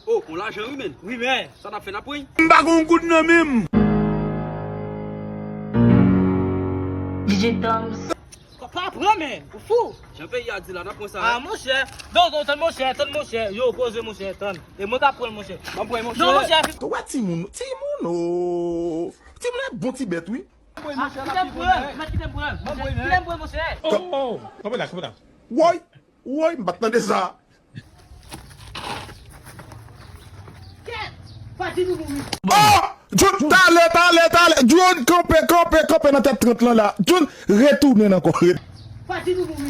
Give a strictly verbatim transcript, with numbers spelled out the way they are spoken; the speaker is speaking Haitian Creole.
Oh, on lajan wi, men. Wi, men. Sa n ap fè, n ap pran? M pa gon goud nan men m. D J Toms. Pa pran, men. Ou fou? Jan peyi a di la, n ap pran sa. Ah, monchè. Non, non, tann, monchè, tann, monchè. Yo, poze, monchè, tann. E mwen k ap pran l, monchè. M ap pran, monchè. Non, monchè. Ou wè timoun, timoun, oh. Timoun e bon ti bèt, wi. M ap pran, monchè, l ap Kite m pi pran, bon. mèt kite m pran. Kite m pran, monchè. Oh, oh, kanpe la, kanpe la. Woy, woy, m pa t tande sa. Kèt! Pati nou mouri. Oh! John, talè, talè, talè. John, kanpe, kanpe, kanpe nan tèt trant lan la. John, retounen ankò. Ret- Pati nou mouri.